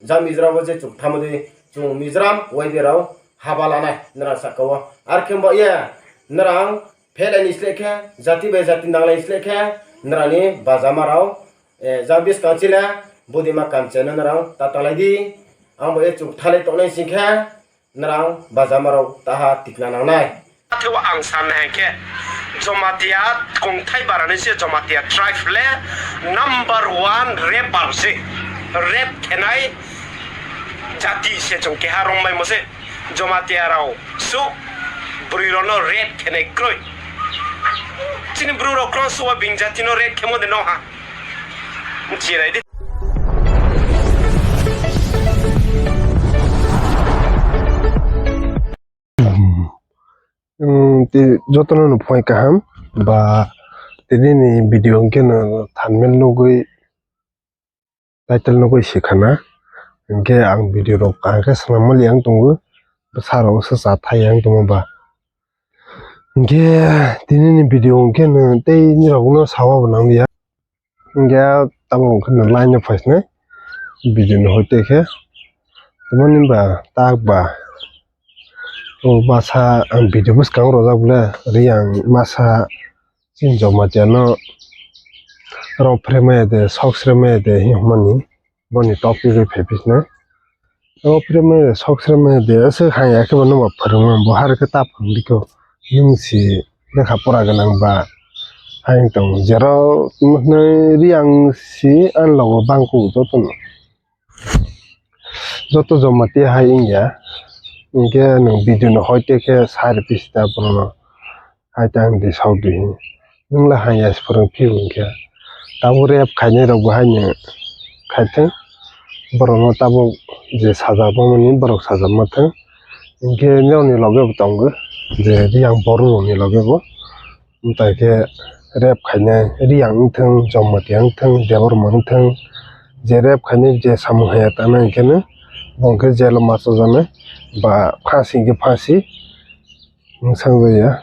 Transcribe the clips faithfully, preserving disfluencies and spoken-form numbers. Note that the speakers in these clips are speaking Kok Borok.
Jang Mizoram o je chwng tamo de chwng Mizoram Y B rok haba lanai nrang saka o. Ar khe bo ye nrang phelai ni sle khe jati bai jati nanglai sle khe nrang ni bajama rok, eh, jang bis kang chile budi ma kam cheno nrang ta talai di. Ang bo ye chwng thalai tongnai sing khe nrang bajama rok taha tikna nangnai. Athebo ang sanna hai khe Jomatia kongthai barani se Jomatia tribe le number one raper se, rape khenai jati se chwng keha rombai mo se Jomatia rao su bwrwi rokno rape khenai kroi. Chini bwrwi rok kron suwa bing jati no rape khemo de no ha. Chirai di. Jotono no phai kaham ba tini ni video hwnkhe no thumbnail nugwi title nugwi sikhana hwnkhe ang video rok kaham khe swnam mali ang tongo bwsa rok se cha thai ang tongma ba hwnkhe tini ni video hwnkhe no tei nirok no sawa bo nang ya. Hingke tabok hwnkhe no line o phaisnai video ni hoi tei khe. Tamoni ba tak ba o bwsa ang video bwskango rojak bole Reang masa chini Jomatia no rw phremaya de sok sremaya de hinmani boni topic bai phai phisnai. Obo phrwngmani sok srwngmani de aswk hamya khe bo nokbar phwrwngmani bo har khe ta phwrwngdi kho. Nwng si lekha pora gwnang ba hai wng tong jero Reang si ani logo bangkuk jotono. Joto Jomatia hai wngya. Hinkhe nwng video no hoi tei khe sa rw phi sita borok no. Hai ta ang di saudi hin. Nwng le hamya se phwrwng phiyo hinkhe. Tabuk rep khainai rok bo haino khaithwng. Borok no tabuk je sajak mani borok sajak ma thwng. Hinkhe norok ni loge bo tongo. Je Reang borok rok ni loge bo. Amtai khe rep khainai Reang wng thwng, Jomatia wng thwng, Debbarma wng thwng. Je rep khainai je samung hamya tanai hinkhe no. Bo hinkhe jail o ma chajaknai. Ba phasi hinkhe phasi. Mwsang jaya.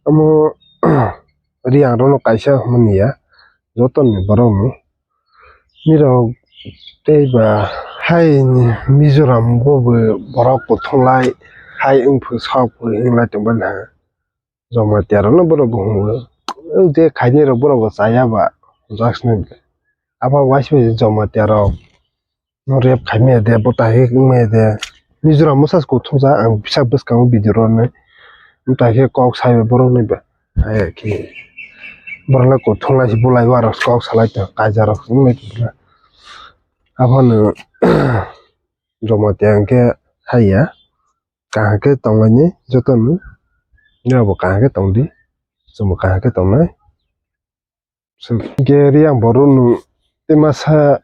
Omo Reang rok no kaisa hwnmani ya, joto ni borok no. Nirok tei ba hai ni Mizoram bo bo borok kuthung lai hai wngphu sok phu hinglai tongmani ha. Jomatia rok no borok bo hwngo. O je khainai rok borok bo chaya ba hwnjak sini. Abo waisa bai Jomatia rok. No rep khaimaya de, bo tahik wngmaya de. Mizoram mwsa se kuthumsa, ang bisa bwskango video rwni. Amtai khe kok sai borokni ba. Hai khe. Borok le kuthung lai se bulai o aro kok salai tong, kaisa rok wngmai tong. Abono Jomatia hwnkhe haiya. Kaham khe tonglaini jotono. Norokbo kaham khe tongdi. Chwngbo kaham khe tongnai. Hinkhe Reang borok no tei masa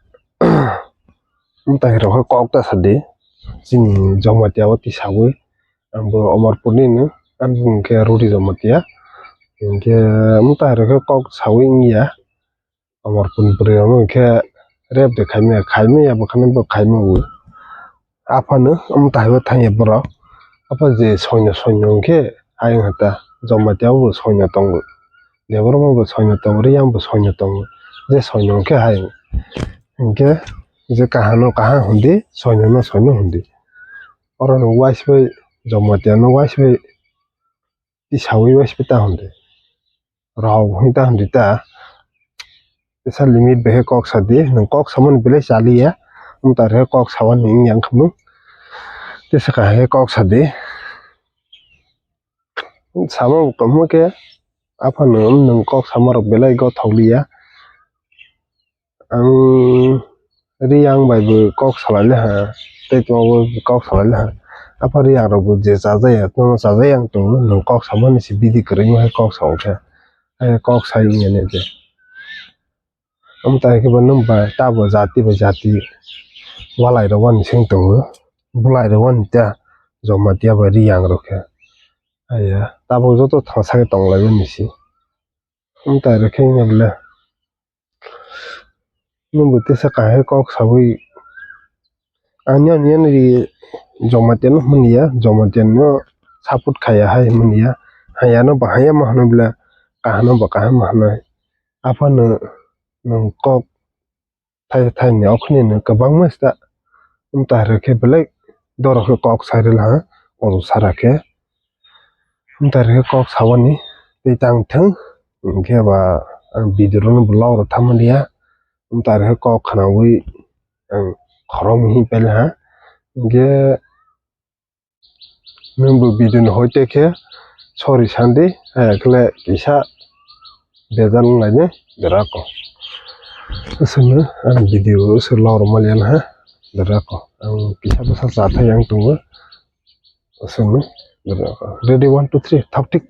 mwtai rok khe kok ta sadi. Chini Jomatia o tisawi ang bo Amarpur ni no, ani bumung khe Rudi Jomatia. Hinkhe mwtai rok khe kok sawi wngya. Amarpur ni bwrwi rok no hinkhe rep de khaimaya, khaimaya bo khani bo khaima wi. Aphano mwtai o thangya borok. Apha je soino soino hinkhe ayang hata Jomatia o bo soino tongo. Debbarma bo soino tongo, Reang bo soino tongo. Je soino hinkhe hai hinkhe je kaham no kaham hwndi, soino no soino hwndi. Oro no waisa bai Jomatia no waisa bai tisawi waisa bai ta hwndi. Rao hwn ta hwn di ta. Tesa limit bai khe kok sa di. Nwng kok samani belai chaliya. Wng ta rw kok samani wng yang khe mung. Tesa kaham khe kok sa di. Sama bo kwbangma khe aphano nwng kok sama rok belai gothok liya. Ang Reang bai bo kok salai le ha, tei tongma bo kok salai le ha. Aphano Reang rok bo je chajaya, tongma chajaya wng tongo, nwng kok samani se bidi kwrwngma khe kok sa wng khe, hai kok sai wngya ne je. Amtai khe bo nwng ba tabo jati bai jati walai rok wani se wng tongo, bulai rok wani ta Jomatia bai Reang rok khe. Haiya, tabuk joto thangsa khe tong lai mani se. Amtai rok khe wngya bole. Nwng bo tesa kaham khe kok sawi. Ani ani ani Jomatia no hwnliya, Jomatia no support khaiya hai hwnliya. Haiya no bo haiya ma hwno bole, kaham no bo kaham ma hwnwi. Aphano nwng kok thai thai ni okhorni no kwbangma sta Wng tari khe belai doro khe kok sai rwla ha, o sara khe. Wng tari khe kok sabani tei tang thang, hwnkhe ba ang video rwno bo log rw tamo liya. Wng tari khe kok khwnawi ang khoroknwi him paila ha. Hwnkhe nwng bo video ni hoite khe sorry sandi, haya khle kisa bejal wnglaini derako. Aswkno ang video aswk log rwma liya ha derako. Ang kisa bwsa chathai ang tongo. Aswkno derako. Ready, one, two, three, thap thik.